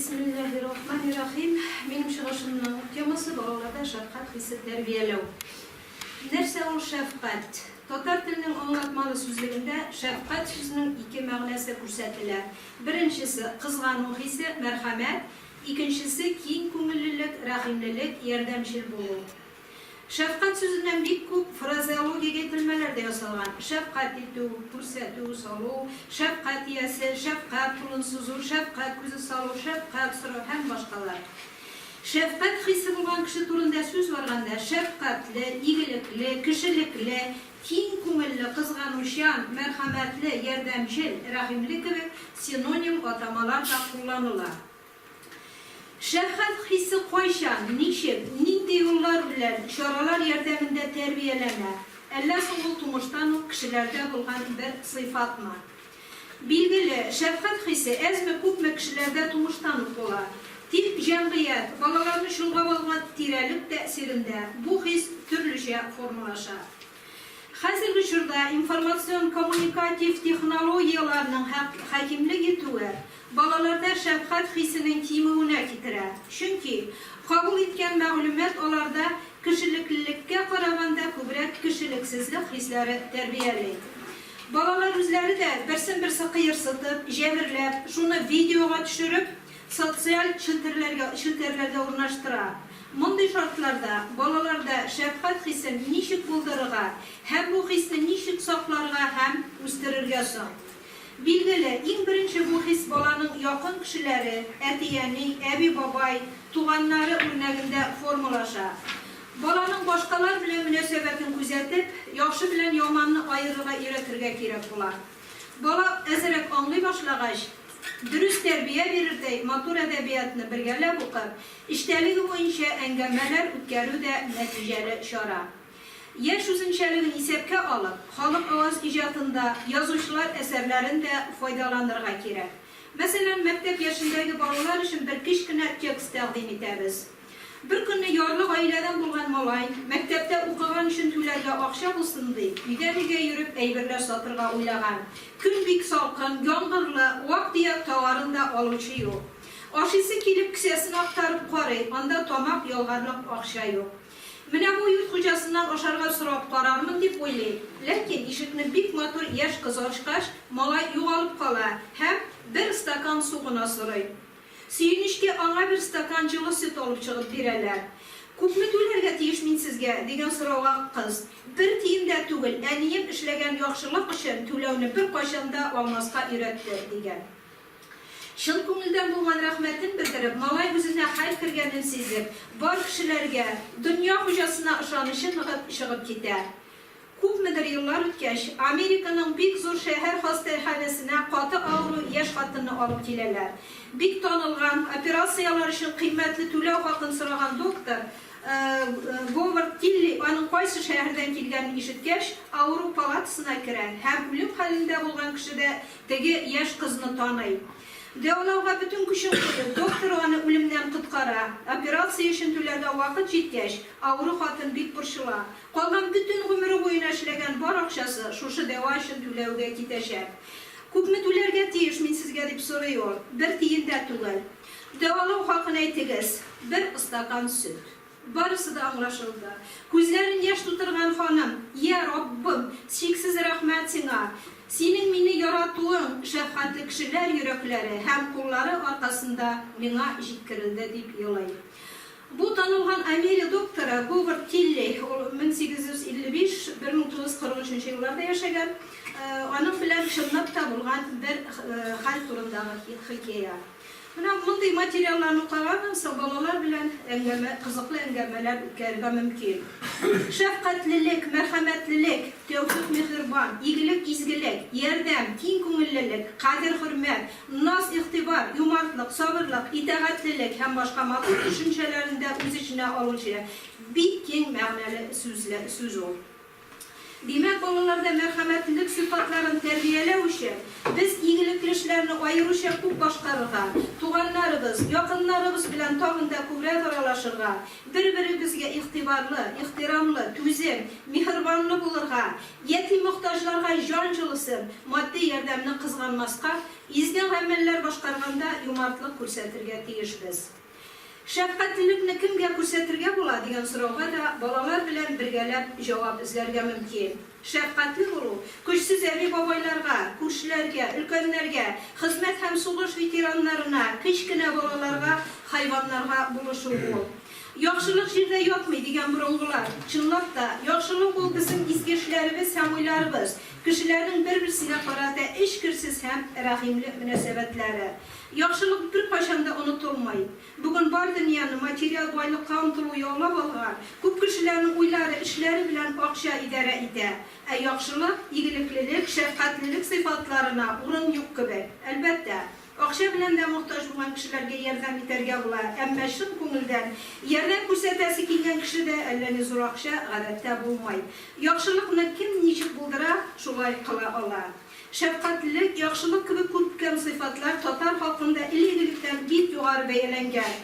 Бисмиллаһир-рахманир-рахим. Минем чыгышымның темасы балаларда шәфкать хисе тәрбияләү. Нәрсә ул шәфкать? Татар теленең аңлатмалы сүзлегендә шәфкать сүзенең ике мәгънәсе күрсәтелә. Беренчесе, кызгану хисе, мәрхәмәт, икенчесе, киң күңеллелек, рәхимлелек, ярдәмчел булу. Шәфкать сүзеннән бик күп фразеологик әйтелмәләр дә ясалган, шәфкать итү, күрсәтү, салу, шәфкать иясе, шәфкать кулын сузу, шәфкать күзе салу, шәфкать сорау һәм башкалар. Шәфкать хисе булган кеше турында сүз барганда, шәфкатьле, игелекле, кешелекле, киң күңелле, кызганучан, мәрхәмәтле, ярдәмчел, рәхимле кебек синоним атамалар да кулланыла. Шәфкать хисе кайчан, ничек, нинди юллар белән, чаралар ярдәмендә тәрбияләнә? Әллә соң ул тумыштан ук кешеләрдә булган бер сыйфатмы? Билгеле, шәфкать хисе әзме-күпме кешеләрдә тумыштан ук була. Тик җәмгыять, балаларны чолгап алган тирәлек тәэсирендә бу хис төрлечә формалаша. Хәзерге чорда информацион-коммуникатив технологияләрнең хакимлек итүе балаларда шәфкать хисенең кимүенә китерә. Чөнки кабул иткән мәгълүмат аларда кешелеклелеккә караганда күбрәк кешелексезлек хисләре тәрбияли. Балалар үзләре дә берсен-берсе кыерсытып, җәберләп, шуны видеога төшереп, социаль челтерләргә челтәрләрдә урнаштыра. Мондый шартларда балаларда шәфкать хисен ничек булдырырга һәм бу хисне ничек сакларга һәм үстерергә соң? Билгеле, иң беренче бу хис баланың якын кешеләре, әти-әни, әби-бабай, туганнары үрнәгендә формалаша. Баланың башкалар белән мөнәсәбәтен күзәтеп, яхшы белән яманны аерырга өйрәтергә кирәк була. Бала әзрәк аңлый башлагач, дөрес тәрбия бирердәй матур әдәбиятны бергәләп укып, эчтәлеге буенча әңгәмәләр үткәрү дә нәтиҗәле чара. Яшь үзенчәлеген исәпкә алып, халык аваз иҗатын да, язучылар әсәрләрен дә файдаланырга кирәк. Мәсәлән, мәктәп яшендәге балалар өчен бер кечкенә текст тәкъдим итәбез. Бер көнне ярлы гаиләдән булган малай, мәктәптә укыган өчен түләргә акча булсын дип, өйдән-өйгә йөреп әйберләр сатырга уйлаган. Көн бик салкын, яңгырлы, вак-төяк товарын да алучы юк. Ашыйсы килеп кесәсен актарып карый, анда тамак ялгарлык акча юк. Менә бу йорт хуҗасыннан ашарга сорап карармын дип уйлый. Ләкин ишекне бик матур яшь кыз ачкач, малай югалып кала һәм бер стакан су гына сорый. Сөенечкә аңа бер стакан җылы сөт алып чыгып бирәләр. Күпме түләргә тиеш мин сезгә? дигән сорауга кыз, Бер тиен дә түгел, әнием эшләгән яхшылык өчен түләүне беркайчан да алмаска өйрәтте, дигән. Чын күңелдән булган рәхмәтен белдереп, малай үзенә хәл кергәнен сизеп, бар кешеләргә, дөнья хуҗасына ышанычы ныгып чыгып китә. Күпмедер еллар үткәч, Американың бик зур шәһәр хастаханәсенә каты авыру яшь хатынны алып киләләр. Бик танылган, операцияләр өчен кыйммәтле түләү хакын сораган доктор Говард Тилли аның кайсы шәһәрдән килгәнен ишеткәч, авыру палатасына керә һәм үлем хәлендә булган кешедә теге яшь кызны таный. Дәвалауга бөтен көчен куеп, доктор аны үлемнән коткара. Операция өчен түләргә вакыт җиткәч, авыру хатын бик борчыла. Калган бөтен гомере буена эшләгән бар акчасы шушы дәва өчен түләүгә китәчәк. Күпме түләргә тиеш мин сезгә, дип сорый ул. Бер тиен дә түгел. Дәвалау хакын әйтегез. Бер стакан сөт. Барысы да аңлашылды. Күзләрен яшь тутырган ханым, Йә, Раббым, чиксез рәхмәт сиңа! Синең мине яратуың шәфкатьле кешеләр йөрәкләре һәм куллары аркасында миңа җиткерелде, дип елый. Бу танылган Америя докторы Говард Тилли, ул 1855, 1943 елларда яшәгән, аның белән чынлап та булган бер хәл турындагы хикәя. Менә мондый материалларны укыганнан соң балалар белән әңгәмә, кызыклы әңгәмәләр үткәрергә мөмкин. Шәфкатьлелек, мәрхәмәтлелек, тәүфыйк-миһербан, игелек-изгелек, ярдәм, киң күңеллелек, кадер-хөрмәт, Наз-игътибар, юмартлык, сабырлык, итагатьлелек һәм башка матур төшенчәләрен дә үз эченә алучы бик киң мәгънәле сүз ул. Димәк, балаларда мәрхәмәтлелек сыйфатларын тәрбияләү өчен, без игелекле эшләрне аеруча күп башкарырга, туганнарыбыз, якыннарыбыз белән тагын да күбрәк аралашырга, бер-беребезгә игътибарлы, ихтирамлы, түзем, миһербанлы булырга, ятим-мохтаҗларга җан җылысын, матди ярдәмне кызганмаска, изге гамәлләр башкарганда юмартлык күрсәтергә тиешбез. Шәфкатьлелекне кемгә күрсәтергә була, дигән сорауга да балалар белән бергәләп җавап эзләргә мөмкин. Шәфкатьле булу, көчсез әби-бабайларга, күршеләргә, өлкәннәргә, хезмәт һәм сугыш ветераннарына, кечкенә балаларга, хайваннарга булышу ул. Яхшылык җирдә ятмый, дигән борынгылар. Чынлап та, яхшылык ул безнең изге эшләребез һәм уйларыбыз, кешеләрнең бер-берсенә карата эчкерсез һәм рәхимле мөнәсәбәтләре. Яхшылык беркайчан да онытылмый. Бүген бар дөньяны материаль байлыкка омтылу яулап алган, күп кешеләрнең уйлары, эшләре белән акча идарә итә. Ә яхшылык, игелеклелек, шәфкатьлелек сыйфатларына урын юк кебек. Әлбәттә, акча белән дә мохтаҗ булган кешеләргә ярдәм итәргә була, әмма чын күңелдән ярдәм күрсәтәсе килгән кешедә әллә ни зур акча, гадәттә, булмый. Яхшылыкны кем ничек булдыра, шулай кыла ала. Шәфкатьлелек, яхшылык кебек күркәм сыйфатлар татар халкында элек-электән бик югары бәяләнгән.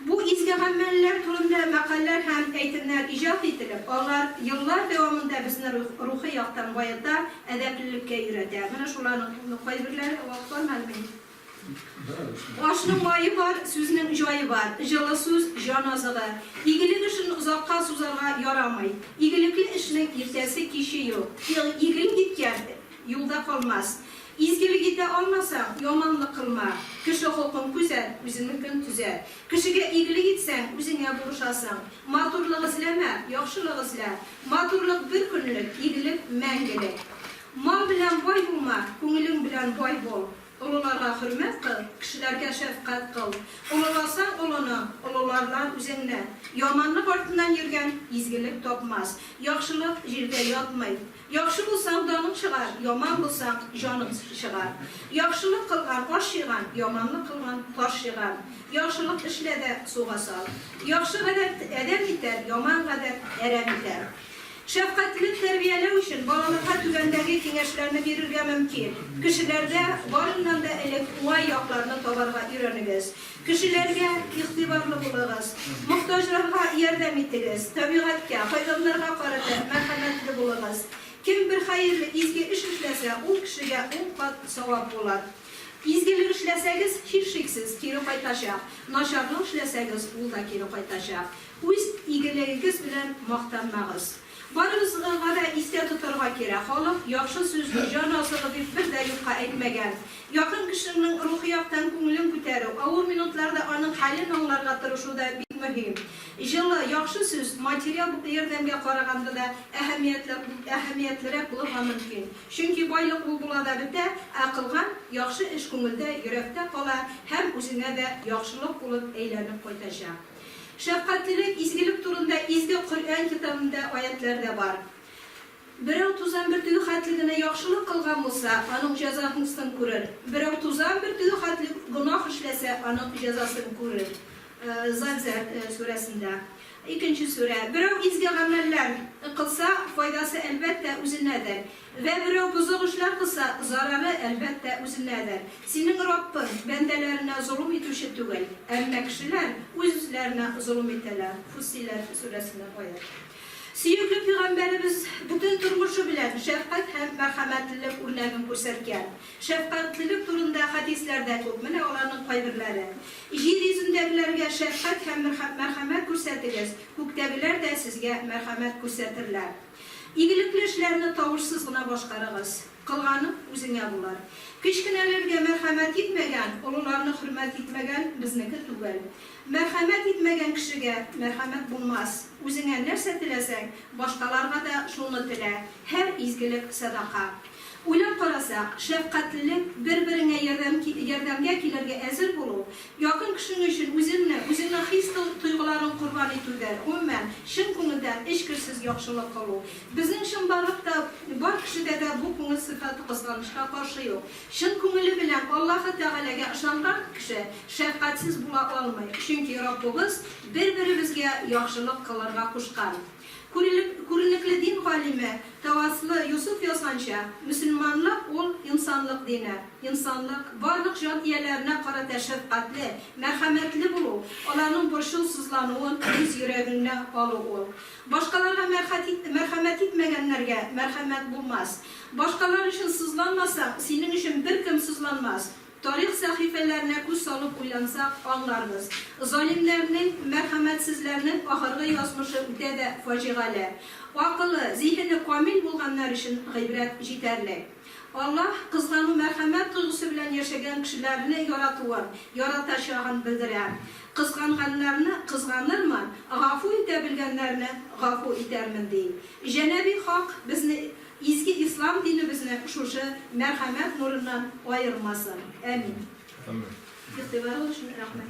Бу изге гамәлләр турында мәкальләр һәм әйтемнәр иҗат ителеп, алар еллар дәвамында безне рухи яктан баета, әдәплелеккә өйрәтә. Менә шуларның кайберләре, вакыт бармы әле минем? Ашның мае бар, сүзнең җае бар. Җылы сүз, җан азыгы. Игелек эшен озакка сузарга ярамый. Игелекле эшнең иртәсе, киче юк. Игелек иткән юлда калмас. Изгелек итә алмасаң, яманлык кылма. Кеше холкын күзәт, үзеңнекен төзәт. Кешегә игелек итсәң, үзеңә булышасың. Матурлык эзләмә, яхшылык эзлә. Матурлык бер көнлек, игелек мәңгелек. Мал белән бай булма, күңелең белән бай бул. Олыларга хөрмәт кыл, кешеләргә шәфкать кыл. Олыласаң олыны, олыларлар үзеңне. Яманлык артыннан йөргән изгелек тапмас. Яхшылык җирдә ятмый. Яхшы булсаң, даның чыгар, яман булсаң, җаның чыгар. Яхшылык кылган аш җыйган, яманлык кылган таш җыйган. Яхшылык эшлә дә суга сал. Яхшы гадәт адәм итәр, яман гадәт әрәм итәр. Шәфкатьлелек тәрбияләү өчен балаларга түбәндәге киңәшләрне бирергә мөмкин, кешеләрдә, барыннан да элек, уңай якларны табарга өйрәнегез, кешеләргә игътибарлы булыгыз, мохтаҗларга ярдәм итегез, табигатькә, хайваннарга карата мәрхәмәтле булыгыз. Кем бер хәерле, изге эш эшләсә, ул кешегә ун кат савап булыр. Изгелек эшләсәгез, һичшиксез, кире кайтачак, начарлык эшләсәгез, ул да кире кайтачак. Үз игелегегез белән мактанмагыз. Барыбызга да истә тотарга кирәк, халык, яхшы сүз, җан азыгы дип бер дә юкка әйтмәгән. Якын кешеңнең рухи яктан күңелен күтәрү, авыр минутларда аның хәлен аңларга тырышу да бик мөһим. Җылы, яхшы сүз материаль ярдәмгә караганда да әһәмиятле әһәмиятлерәк булырга мөмкин. Чөнки байлык ул була да бетә, ә кылган яхшы эш күңелдә, йөрәктә кала һәм үзеңә дә яхшылык булып әйләнеп кайтачак. Шәфкатьлелек, изгелек турында изге Коръән китабында аятьләр дә бар. Берәү тузан бөртеге хәтле генә яхшылык кылган булса, аның җәзасын күрер. Берәү тузан бөртеге хәтле гөнаһ эшләсә, аның җәзасын күрер. Зәлзәл сүрәсендә. Икенче сүрә. Берәү изге гамәлләр кылса, файдасы, әлбәттә, үзенәдер. Вә берәү бозык эшләр кылса, зарары, әлбәттә, үзенәдер. Синең Раббың бәндәләренә золым итүче түгел, әмма кешеләр үз-үзләренә золым итәләр. Фуссиләт сүрәсеннән аять. Сөекле пөйгамбәребез бөтен тормышы белән шәфкать һәм мәрхәмәтлелек үрнәген күрсәткән. Шәфкатьлелек турында хәдисләр дә күп, менә аларның кайберләре. Җир йөзендәгеләргә шәфкать һәм мәрхәмәт күрсәтегез, күктәгеләр дә сезгә мәрхәмәт күрсәтерләр. Игелекле эшләрне тавышсыз гына башкарыгыз. Кылганың үзеңә булыр. Кечкенәләргә мәрхәмәт итмәгән, олыларны хөрмәт итмәгән безнеке түгел. Мәрхәмәт итмәгән кешегә мәрхәмәт булмас. Үзеңә нәрсә теләсәң, башкаларга да шуны телә. Һәр изгелек сәдака. Уйлап карасак, шәфкатьлелек, бер-береңә ярдәм ярдәмгә килергә әзер булу, якын кешең өчен үзеңне, үзеңнең хис-тойгыларың корбан итүдер, гомумән, чын күңелдән эчкерсез яхшылык кылу. Безнең чынбарлыкта бар кешедә дә бу күңел сыйфаты кызганычка каршы юк. Чын күңеле белән Аллаһы Тәгаләгә ышанган кеше шәфкатьсез була алмый, чөнки Раббыбыз бер-беребезгә яхшылык кылырга кушкан. Күренекле дин галиме Таваслы Йосыф язганча, мөселманлык ул, инсанлык дине. Инсанлык, барлык җан ияләренә карата шәфкатьле, мәрхәмәтле булу, аларның борчыл-сызлануын үз йөрәгеңә алу ул. Башкаларга мәрхәмәт итмәгәннәргә мәрхәмәт булмас. Башкалар өчен сызланмасаң, синең өчен беркем сызланмас. Тарих сәхифәләренә күз салып уйлансак, аңларбыз. Залимнәрнең, мәрхәмәтсезләрнең ахыргы язмышы үтә дә фаҗигале. Акылы, зиһене камил булганнар өчен гыйбрәт җитәрлек. Аллаһ кызгану-мәрхәмәт тойгысы белән яшәгән кешеләрне яратуын, яратачагын белдерә. Кызганганнарны кызганырмын, гафу итә белгәннәрне гафу итәрмен, ди. Җәнәби Хак безне Изге ислам динебезне шушы мәрхәмәт нурыннан аермасын. Әмин. Игътибарыгыз өчен рәхмәт.